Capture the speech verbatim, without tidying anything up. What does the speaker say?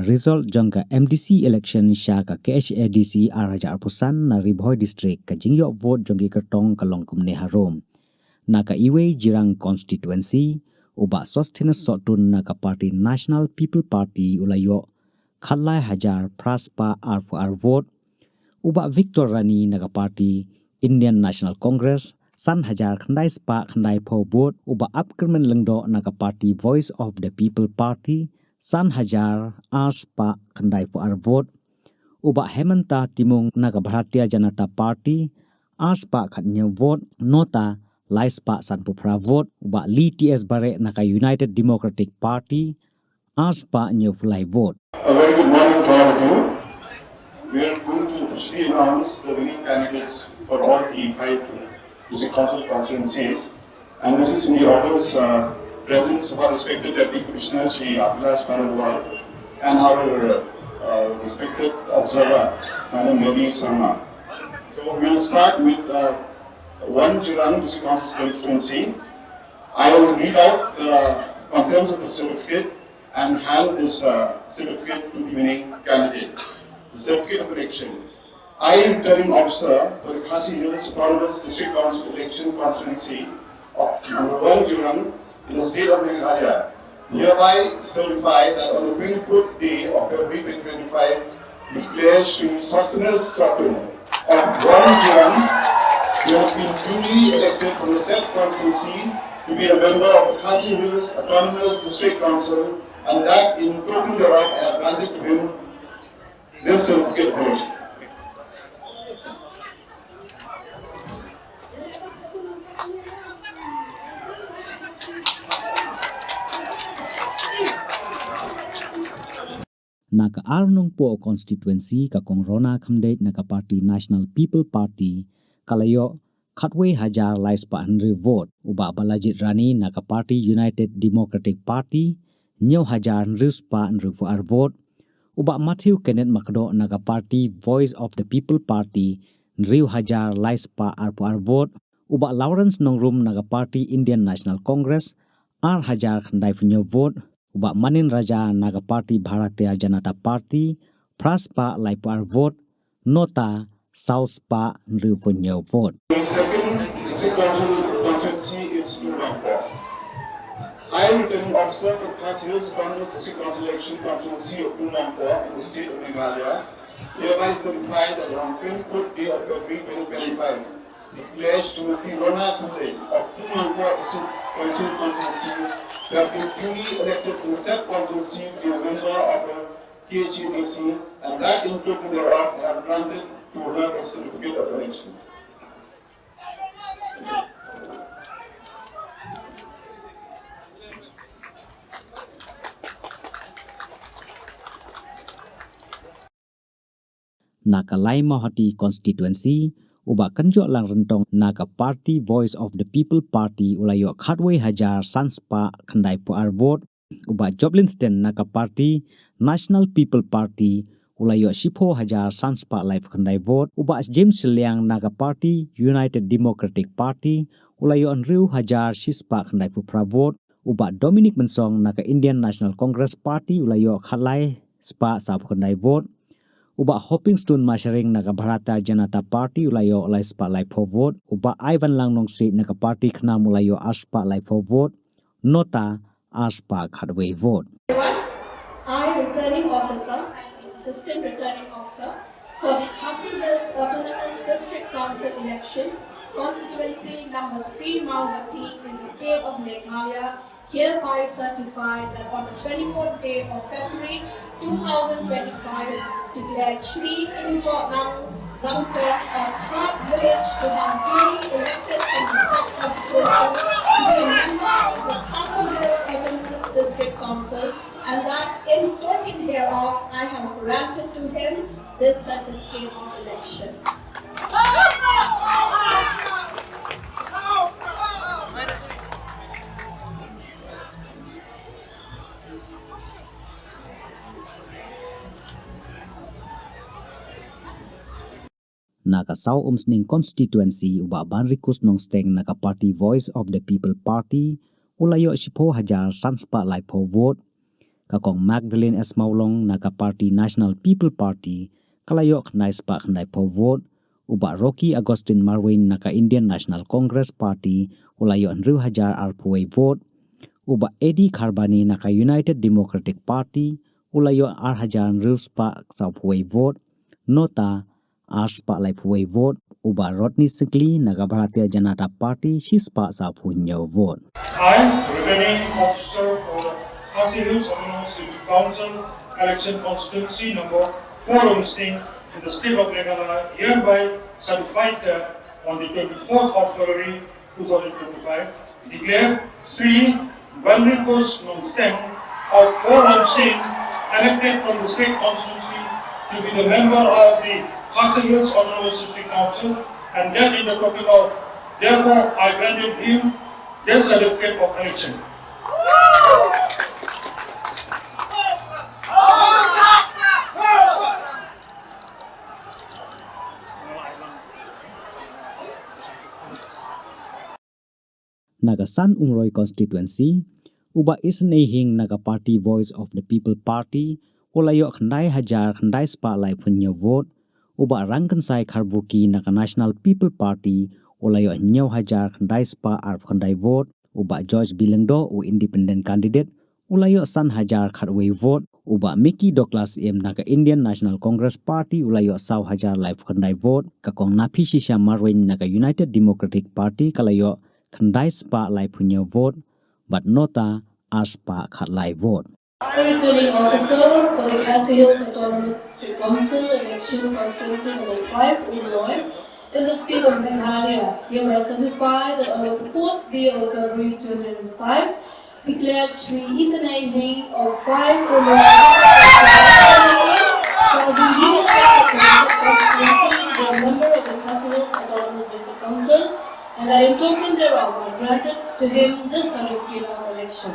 Result jong ka M D C election sha ka K H A D C ar hajar arphew san na Ri Bhoi District, ka jingïoh vote jong ki kyrtong ka long kumne harum. Na ka Iwei Jirang constituency, u Bah Sosthenes Sohtun na ka party National People Party u la ïoh khatlai hajar phra spah arphew ar vote, u Bah Victor Rani na ka party Indian National Congress san hajar khyndai spah khyndaiphew vote, u Bah Apkyrmen Lyngdoh na ka party Voice of the People Party san hajar ar spah khyndaiphew ar vote, u Bah Hemanta Timung na ka Bharatiya Janata Party ar spah khathynñiew vote, NOTA lai spah sanphew phra vote, u Bah Lee T S Bareh na ka United Democratic Party ar spah hynñiewphew lai vote. A very good morning to all of you. We are going to officially announce the winning candidates for all the five district council constituencies. And this is in the order, uh, presence of our respected Deputy Commissioner, Shri Abhilash Bharadwaj, and our, uh, respected observer, Madam Devi Sharma. So we will start with, uh, one Jirang District Council constituency. I will read out the contents of the certificate and hand this, uh, certificate to the winning candidate. The certificate of election. I, returning officer for the Khasi Hills Autonomous District Council election constituency of number one Jirang in the state of Meghalaya, hereby certify that on the twenty-fourth day of February twenty twenty-five, declare Shri Sosthenes Sohtun of one Jirang, who has been duly elected from the said constituency to be a member of the Khasi Hills Autonomous District Council, and that in token thereof I have granted to him this certificate of election. Na ka Ar Nongpoh constituency, ka Kong Rona Khymdeit na ka party National People Party ka la ïoh khatwei hajar lai spah hynriew vote, u Bah Balajied Rani na ka party United Democratic Party hynñiew hajar hynriew spah hynriewphew ar vote, u Bah Matthew Kenneth Makdoh na ka party Voice of the People Party hynriew hajar lai spah arphew ar vote, u Bah Lawrence Nongrum na ka party Indian National Congress ar hajar khyndaiphew hynñiew vote, u Bah Manin Raja na ka party Bharatiya Janata Party phra spah laiphew ar vote, NOTA saw spah hynriewphew hynñiew vote. The second district council constituency is Tumang Poh. I, returning officer for Khasi Hills Autonomous District Council election constituency of Tumang Poh in the state of Meghalaya, hereby certify that on twenty-fourth day of February twenty twenty-five, declares Srimati Rona Khymdeit of Tumang Poh District Council constituency to have been duly elected to the said constituency to be a member of the K H A D C, and that in token thereof I have granted to her the certificate of election. Na ka Laimawhati constituency, u Bah Kynjohlang Ryntong na ka party Voice of the People Party u la ïoh khatwei hajar san spah khyndaiphew ar vote, u Bah Job Linston na ka party National People Party u la ïoh shiphew hajar san spah laiphew khyndai vote, u Bah James Shylliang na ka party United Democratic Party u la ïoh hynriew hajar shi spah khyndaiphew phra vote, u Bah Dominic Mynsong na ka Indian National Congress Party u la ïoh khatlai spah sawphew khyndai vote, u Bah Hopingstone Masharing na ka Bharatiya Janata Party u la ïoh lai spah laiphew vote, u Bah Ivanlang Nongsiej na ka party KHNAM u la ïoh ar spah laiphew vote, NOTA ar spah khatwei vote. I, returning officer and assistant returning officer for the Khasi Hills Autonomous District Council election, constituency number three Mawhati in the state of Meghalaya, hereby certify that on the twenty-fourth day of February two thousand twenty-five, declared Shri Kynjohlang Ryntong of Khat Village to have duly elected from the said constituency to be a member of the Khasi Hills Autonomous District Council, and that in token thereof I have granted to him this certificate of election. Na ka Saw Umsning constituency, u Bah Banrikus Nongsteng na ka party Voice of the People Party u la ïoh shiphew hajar san spah laiphew vote. Ka Kong Magdalene S Mawlong na ka party National People Party ka la ïoh khyndai spah khyndai phew vote. U Bah Rocky Augustine Marwein na ka Indian National Congress Party u la ïoh hynriew hajar arphew wei vote. U Bah Eddie Kharbani na ka United Democratic Party u la ïoh ar hajar hynriew spah saw phew wei vote. Nota, ar spah lai phew wei vote. U Bah Rodney Syngkli na ka Bharatiya Janata Party shi spah saw phew hynñiew vote. I, Returning Officer for Khasi Hills Autonomous District Council, election constituency number four Umsning in the state of Meghalaya, hereby certified that on the twenty-fourth of February two thousand twenty-five, declare Sri Banrikos Nongteng of four Umsning, elected from the state constituency, to be the member of the Khasi Hills Autonomous District Council, and that in the token of, therefore, I granted him this certificate of election. Na ka San Umroi constituency, u Bah Isynei Hing na ka party Voice of the People Party u la ïoh khyndai hajar khyndai spah lai phew hynñiew vote. U Bah Rangkynsai Kharbuki na ka National People Party u la ïoh hynñiew hajar khyndai spah arphew khyndai vote. U Bah George B Lyngdoh, u independent candidate, u la ïoh san hajar khatwei vote. U Bah Micky Douglas Syiem na ka Indian National Congress Party u la ïoh saw hajar laiphew khyndai vote. Ka Kong Naphishisha Marwein na ka United Democratic Party ka la ïoh khyndai spah laiphew hynñiew vote bad nota ar spah khatlai vote. Returning Officer for the Khasi Hills Autonomous District Council, election constituency number five, Umroi, in the state of Meghalaya, hereby certify that on the fourth day of February twenty twenty-five, declared Shri Isynei Hing of five Umroi for the Union Constituency, the member of the Khasi Hills Autonomous District Council, and I, in token thereof, I granted to him this certificate of election.